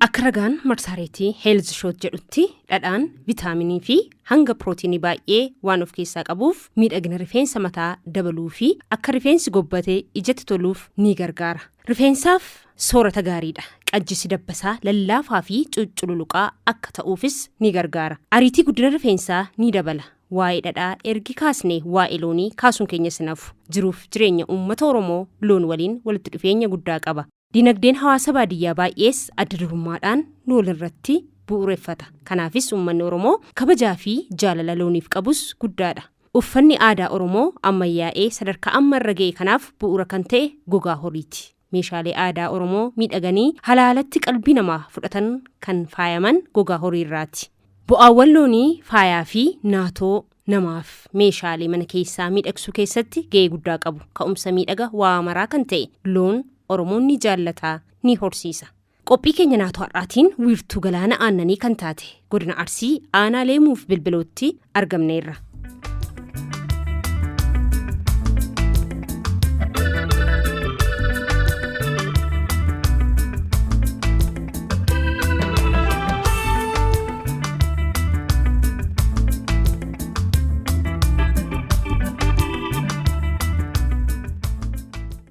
Akka ragaan marsariitii Health Shot jedhutti dhadhaan vitaaminii fi hanga pirootiinii baay'ee waan of keessaa qabuuf miidhagina rifeensa mataa dabaluu fi akka rifeensi gobbatee ijatti toluuf ni gargaara. Rifeensaaf soorata gaariidha. Qajjisi dabbasaa lallaafaa fi cuccululuqaa akka ta'uufis ni gargaara. Ariitii guddina rifeensaa ni dabala. Waa'ee dhadhaa ergi kaasne waa'ee loonii kaasuun keenyas hin hafu. Jiruuf jireenya uummata Oromoo loon waliin walitti dhufeenya guddaa qaba. Dinagdeen hawaasa baadiyyaa baay'ees adda durummaadhaan loon irratti bu'uureffata. Kanaafis uummanni Oromoo kabajaa fi jaalala looniif qabus guddaadha. Uffanni aadaa Oromoo ammayyaa'ee sadarkaa amma irra ga'e kanaaf bu'uura kan ta'e gogaa horiiti. Meeshaalee aadaa Oromoo miidhaganii halaalatti qalbii namaa fudhatan kan faayaman gogaa horii irraati. Bu'aawwan loonii faayaa fi naatoo namaaf meeshaalee mana keessaa miidhagsuu keessatti ga'ee guddaa qabu. Ka'umsa miidhaga waa maraa kan ta'e loon Oromoon ni jaallata, ni horsiisa. Qophii keenya naatoo har'aatiin wiirtuu galaana aannanii kan taate godina Arsii aanaa Leemuuf Bilbilootti argamneerra.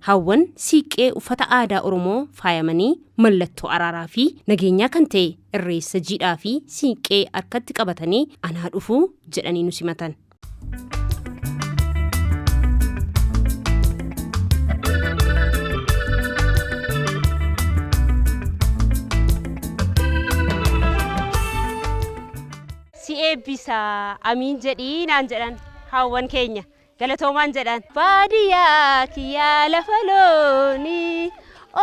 Hawwan siiqqee uffata aadaa Oromoo faayamanii mallattoo araaraa fi nageenyaa kan ta'e irreessa jiidhaa fi siiqqee harkatti qabatanii anaa dhufuu jedhanii nu simatan. Si eebbisa amiin jedhii naan jedhan haawwan keenya. Galatoomaan jedhaan. Baadiyyaa kiyyaa lafa loonii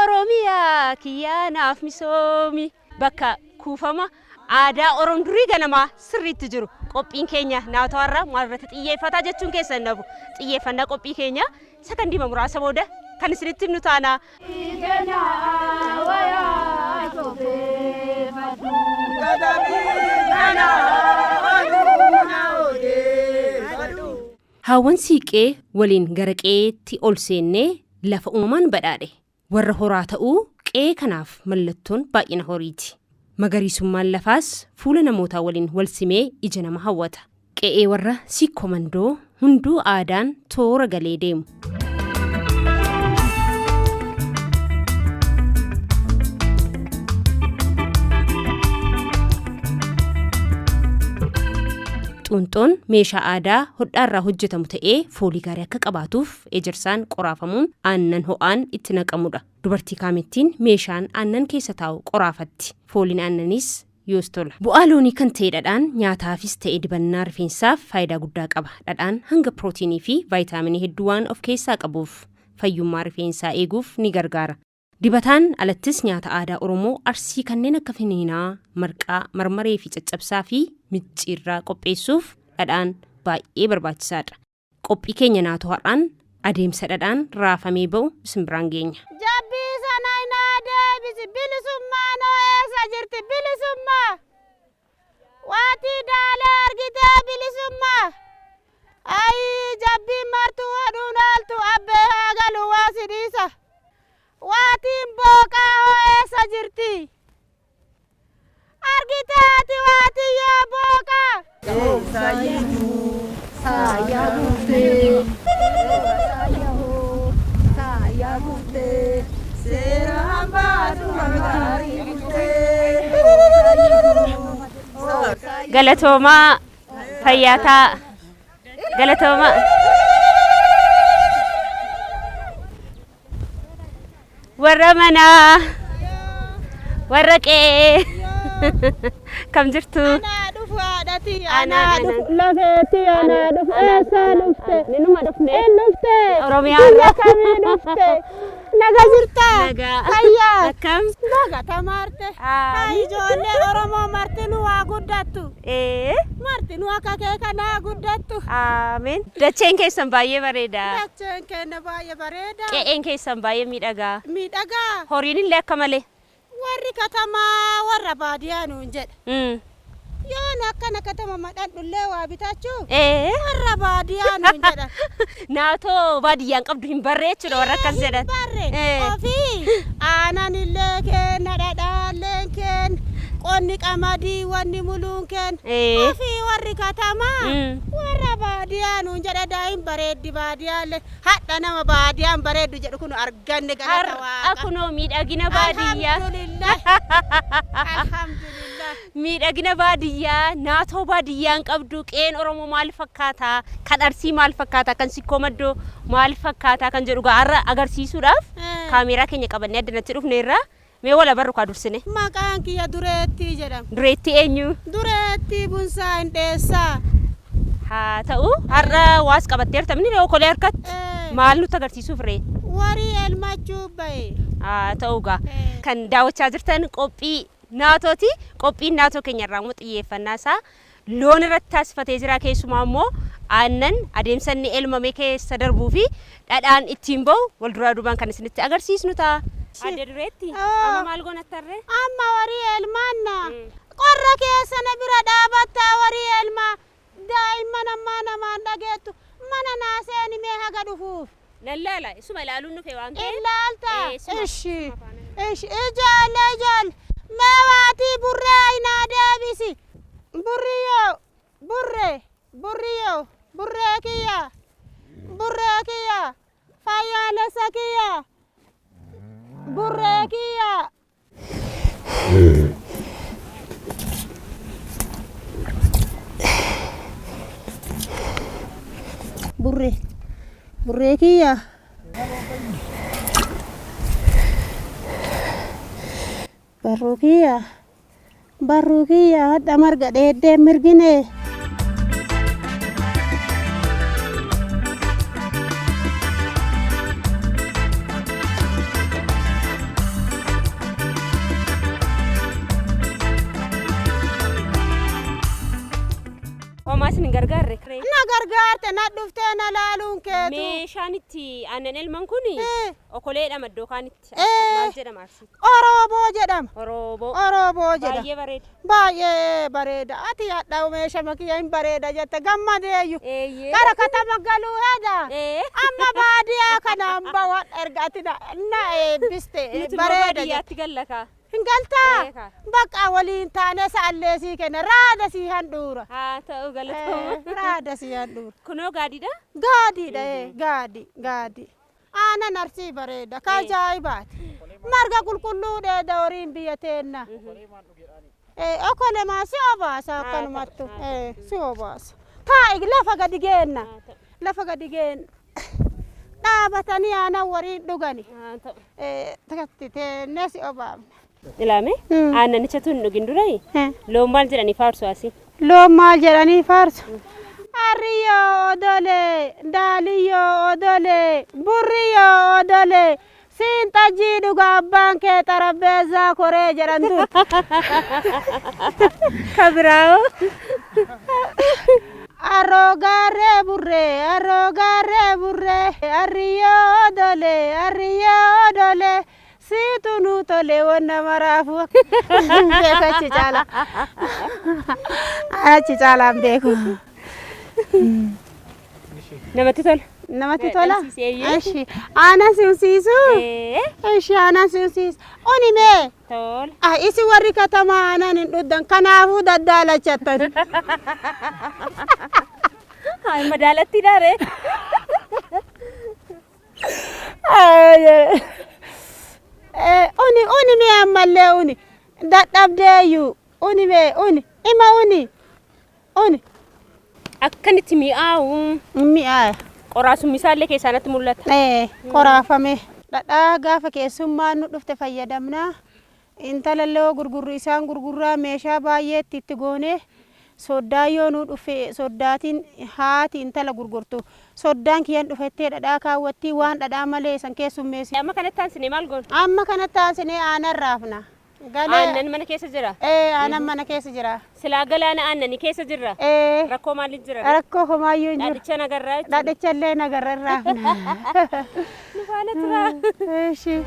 Oromiyaa kiyyaa naaf misoomi. Bakka kuufama aadaa Orom durii ganamaa sirriitti jiru. Qophiin keenya naatoo har'a maal irratti xiyyeeffataa jechuun keessan hin hafu. Xiyyeeffannaa qophii keenya sakandiima muraasa booda kan isinitti himnu taana. Haawwan siiqqee waliin gara qe'eetti ol seennee lafa uumamaan badhaadhe. Warra horaa ta'uu qe'ee kanaaf mallattoon baay'ina horiiti. Magariisummaan lafaas fuula namootaa waliin wal simee ija nama hawwata. Qe'ee warra Siikko Mandoo hunduu aadaan toora galee deemu. Xuunxoon meeshaa aadaa hodhaarraa hojjetamu ta'ee foolii gaarii akka qabaatuuf ejersaan qoraafamuun aannan ho'aan itti naqamudha. Dubartii kaamettiin meeshaan aannan keessa taa'u qoraafatti. Fooliin aannaniis yoos tola. Bu'aa loonii kan ta'e dhadhaan nyaataafis ta'e dibannaa rifeensaaf faayidaa guddaa qaba. Dhadhaan hanga pirootiinii fi vaayitaaminii hedduu waan of keessaa qabuuf fayyummaa rifeensaa eeguuf ni gargaara. Dibataan alattis nyaata aadaa Oromoo Arsii kanneen akka finiinaa, marqaa, marmaree fi caccabsaa fi micciirraa qopheessuuf dhadhaan baay'ee barbaachisaadha. Qophii keenya naatoo har'aan adeemsa dhadhaan raafamee ba'u isin biraan geenya. Jabbii sana naa deebisi bilisummaan hoo eessa jirti bilisummaa waatii daalee argitee bilisummaa ayii jabbiin martuu aduun haaltu abbee haa galu waa si dhiisa waatiin booqaa hoo eessa jirti argitee ati waatiyyoo booqaa. Galatoomaa fayyaataa galatoomaa. Warra manaa warra qe'ee kam jirtu? Anaa dhufu haadhati Anaa, anaa anaa. dhufu lafeetti anaa dhufu eessaa dhufte Ninuma dhufne. een dhufte Oromiyaa biyya irraa. kamii dhufte naga jirtaa Nagaa. fayyaa Akkam? baga tamaarte haa ijoollee Oromoo martinuu waa guddattu Ee, martinuu akka kee kanaa guddattu Ameen. Dacheen keessan baay'ee bareeda. dacheen keenya baay'ee bareeda Qe'een keessan baay'ee miidhagaa. miidhagaa Horiin illee akka malee. warri katamaa warra baadiyyaa nuun jedha Mm. yoon akkana katama madhandhullee waa bitachuu Ee. warra baadiyyaa nuun jedha Naatoo baadiyyaan qabdu hin barree jechuudha warra akkas jedhan. Barre Eh. ofii aanan illee kenna dhadhaalleen kenna. Qonni qamadii wanni muluun kenna. Ofii warri katamaa warra baadiyaa nuun jedha daa'im bareeddi baadiyaallee hadha nama baadiyaan bareeddu jedhu kun arganne galata Har'a waaqa. kunoo miidhagina baadiyyaa. Alhamdulillah. Alhamdulillah. Miidhagina baadiyyaa naatoo baadiyyaan qabdu qe'een Oromoo maal fakkaata kan Arsii maal fakkaata kan Sikkoo Maddoo maal fakkaata kan jedhu gaa har'a agarsiisuudhaaf kaameeraa keenya qabannee addanatti dhufneerra mee wal abarru kaa dursine. Maqaan kiyya Dureettii jedhama. Dureettii eenyu? Dureettii Bunsaa Hindheessaa. Haa ta'u har'a waas qabatteerta mini okolee harkatti maal nutti agarsiisuuf ree? Warii elmachuu bahe. Haa ta'u gaa kan daawwachaa jirtan qophii naatooti. Qophiin naatoo keenya irraa immoo xiyyeeffannaa isaa loon irratti taasifatee jira. Keessumaa immoo aannan adeemsa inni elmamee keessa darbuu fi dhadhaan ittiin bahu wal duraa duubaan kan isinitti agarsiisnu ta'a. Adde Dureetti amma maal goona tarree? Amma warii elmanna. Qorra keessa na bira dhaabattaa warii elmaa. Daa'imman ammaa namaan dhageettu mana naa seeni mee haga dhufuuf. Nan laala isuma ilaaluun dhufe waan ta'eef. Ilaalta. Isuma. Ishi. Ishi ijoollee ijoollee. Mee waatii burree aynaa deebisi. Burriyyoo burree burriyyoo burree kiyya burree kiyya fayyaalessa kiyya burree kiyya. Burree burree kiyya. Barruu kiyya barruu kiyya hadha marga dheeddee mirgine. Homaa isin hin gargaarre. Na gargaarte na dhuftee na laaluun keetu. Meeshaan itti aannan elman kun okoleedha iddoo kaanitti. Maal jedhama Arsii? Orooboo jedhama. Orooboo. Orooboo jedhama. Baay'ee bareeda. Baay'ee bareeda. Ati hadha meeshaa kiyya hin bareeda jette gammadeeyyu. Eeyyee. Gara katama galuu heda. Amma baadiyaa kanaan bawa erga ati na eebbiste Nuti immoo bareeda jette. baadiyyaatti galla kaa. Hin galtaa? Eekaa. Bakka waliin taanee sa'allee sii kenna raada sii handhuura. Haa ta'u galatooma. Raada sii handhuura. Kunoo gaadiidha? Gaadiidha gaadi gaadi. Aannan Arsii bareeda ka ajaa'ibaati. Marga qulqulluu dheeda horiin biyya teenna. Okolemaa si obaasa akkanumattu. Si obaasa. Taa'i lafa gadi geenna. Lafa gadi geenna. Dhaabatanii aannan wariin dhugani. Haa ta'u. Takatti teennee si obaafna. Ilaame aannanicha tun dhugin durai loon maal jedhanii faarsu asii? Loon maal jedhanii faarsu? Arriyyoo odolee, daaliyyoo odolee, burriyyoo odolee, siin xajjii dhuga abbaan kee xarapheezzaa koree jedhan dur. Kabiraa'oo. Arroo gaarree burree, arroo gaarree burree, arriyyoo odolee, arriyyoo odolee, siitu nuu tole wanna maraafu. Beeku achi caala. Achi caalaan beeku. Namatti tola. Namatti tola? Dhalsiisee eeyyee. Ishi aannan sinsiisu? Ishi aannan sinsiisu. Uni mee? Tola. Ah, isi warri katamaa aannan hin dhugdan kanaafuu daddaalachattan. Haa madaalatti dhaare. Uni uni mee ammallee uni dadhabdeeyyuu uni mee uni ima uni uni. Akkanitti mi'aawu. Mi'aaya. Qoraasummi isaallee keessaa natti mul'ata. Qoraafame. Dhadhaa gaafa keessummaan nu dhufte fayyadamnaa. Intalallee gurgurru isaan gurgurraa meeshaa baay'eetti itti goonee soddaan yoo nu dhufe soddaatiin haati intala gurgurtu soddaan kiyyan dhufettee dhadhaa kaawwattii waan dhadhaa malee san keessummeessi. Amma kanatti aansinee maal goona? Amma kanatti aansinee aannan raafna. Galee Aannan mana keessa jira. Aannan mana keessa jira. Silaa galaana aannanii keessa jirra. Rakkoo maaliif jira? Rakkoo homaayyuu hin jiru. Dhaadhicha nagarraa jechuudha. Dhadhicha illee nagarra raafna. Nu faana tura. Ishi.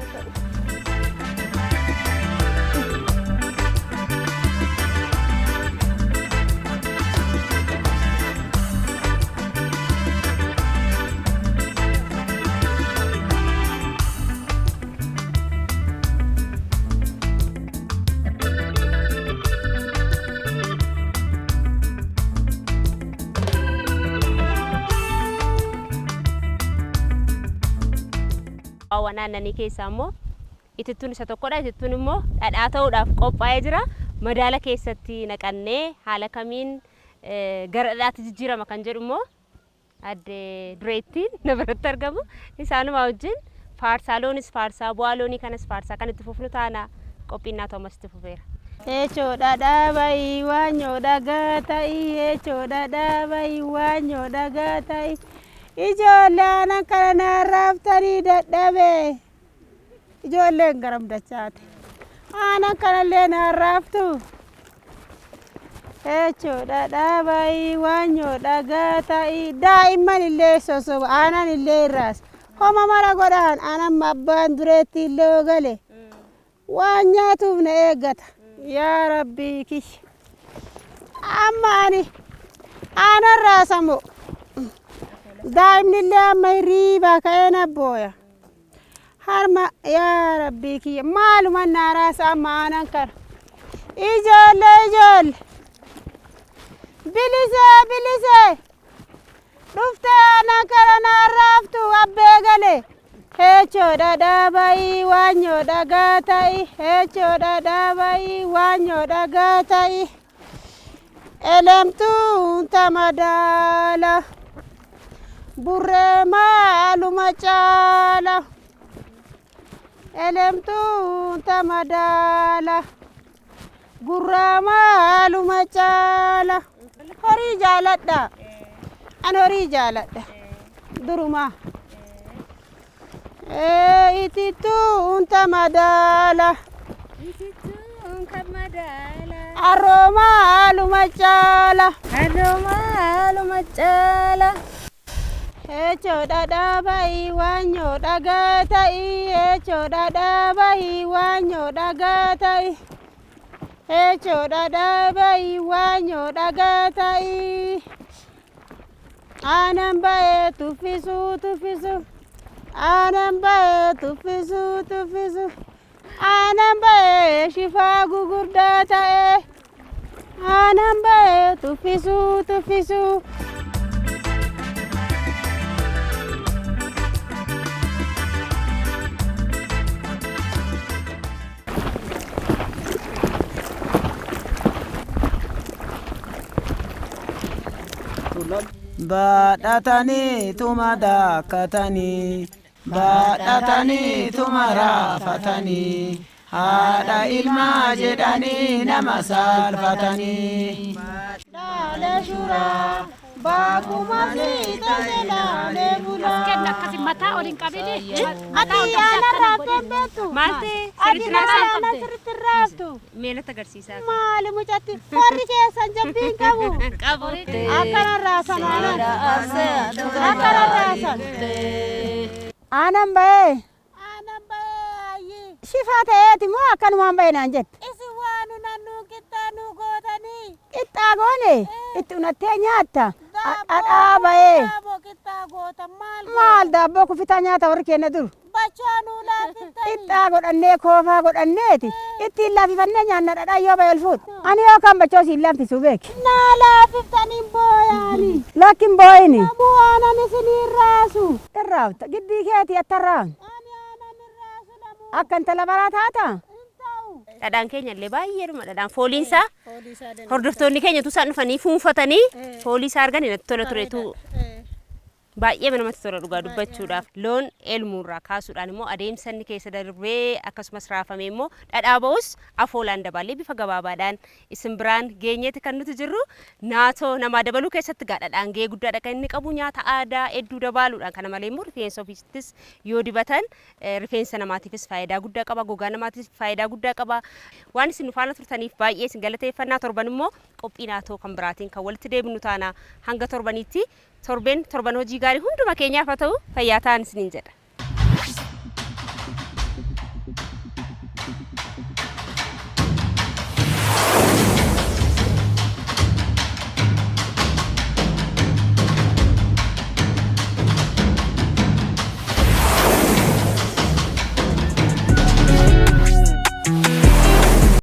Waan aannanii keessaa immoo itittuun isa tokkodha. Itittuun immoo dhadhaa ta'uudhaaf qophaa'ee jira. Madaala keessatti naqannee haala kamiin gara dhadhaatti jijjiirama kan jedhu immoo adde Dureettiin na biratti argamu. Isaanuma wajjin faarsaa loonis faarsaa bu'aa loonii kanas faarsaa kan itti fufnu taana qophiin naatoo ammas itti fufeera. Eechoo dhadhaa bayii waanyoo dhagaa ta'ii eechoo dhadhaa bayii waanyoo dhagaa ta'ii ijoollee aanan kana naan raaftanii dadhabe ijoolleen garam dachaate aanan kanallee naan raaftu eechoo dhadhaa bayii waanyoo dhagaa ta'ii daa'imman illee sosoba aanan illee irraas homa mara godhaan aanan abbaan dureetti illee gale waan nyaatuuf na eeggata. Yaa Rabbii kiyya. Amma ani aanan raasamu. Daa'imni illee amma hirriibaa ka'ee na booya. Harma yaa Rabbii kiyya maaluma naa raasa amma aanan kana. Ijoollee ijoollee. Bilisee bilisee. Dhuftee aanan kana naan raaftu abbee galee. Heechoo dhadhaa bayii waanyoo dhagaa ta'i heechoo dhadhaa bayii waanyoo dhagaa ta'i elemtuun tamadaala burree maaluma caala elemtuun tamadaala gurraa maaluma caala horii jaaladha an horii jaaladha durumaa. Itittuun tamadaala. Itittuun kan madaala. Arroo maaluma caala. Arroo maaluma caala. Heechoo dhadhaa bayii waanyoo dhagaa ta'ii. Heechoo dhadhaa bayii waanyoo dhagaa ta'ii. Heechoo dhadhaa bayii waanyoo dhagaa ta'ii. Aanan bayee tuffisuu tuffisuu. Aanan bayee tuffisuu tuffisuu. Aanan bayee shifaa gugurdaa ta'e. Aanan bayee tuffisuu tuffisuu. Baadhatanii tuma daakkatanii baadhatanii tuma raafatanii haadha ilmaa jedhanii nama saalfatanii. Laalee shuraa baakuma fiixate laalee bulaa. Kenna akkasi mataa ol hin qabini. Ati aanan raaftee hin beektu? Maal ta'e? Ati Sirriitti nama raasaa aanan sirriitti hin raaftu. Meelatti agarsiisaa. Maali mucatti warri keessan jabbii hin qabu. Qabu. Akkana raasan aanan. Akkana raasan. Aanan ba'ee Aanan ba'ee ayyii. shifaa ta'eeti moo akkanumaan ba'e naan jette. Isin waan unannuu qixxaa nuu gootanii. Qixxaa goone itti unattee nyaatta. Dhadhaa ba'ee Daabboo qixxaa gootan maal maal daabboo kufitaa nyaata warri keenya dur. bachaa nuu laaffiftanii. Qixxaa godhannee koofaa godhanneeti ittiin laaffifannee nyaanna dhadhaa yoo ba'e ol fuudhu. Ani yookaan bachoo siin laaffisuu beeki. Naa laaffiftanii booyaani. Lakkin boo'ini. Namuu aanan isinii raasu. Irraafta giddii keetii atta irraan. Ani aanan hin raasu lamuu Akka intala baraa taata. hin ta'u. Dhadhaan keenya illee baay'eedhuma dhadhaan fooliinsaa hordoftoonni keenya utuu isaan dhufanii fuunfatanii foolii isaa argan natti tola turetu baay'ee namatti tola dhugaa dubbachuudhaaf loon elmuurraa kaasuudhaan immoo adeemsa inni keessa darbee akkasumas raafamee immoo dhadhaa ba'us afoolaan dabaallee bifa gabaabaadhaan isin biraan geenyeeti kan nuti jirru naatoo namaa dabaluu keessatti gaa dhadhaan gahee guddaadha kan inni qabu nyaata aadaa hedduu dabaaluudhaan kana malee immoo rifeensa ofiittis yoo dibatan rifeensa namaatiifis faayidaa guddaa qaba gogaa namaatiif faayidaa guddaa qaba waan isin nu faana turtaniif baay'ee isin galateeffannaa torban immoo qophii naatoo kan biraatiin kan walitti deebinu taana hanga torbaniitti torbeen torban hojii gaarii hunduma keenyaaf haa ta'u fayyaa ta'an isiniin jedha.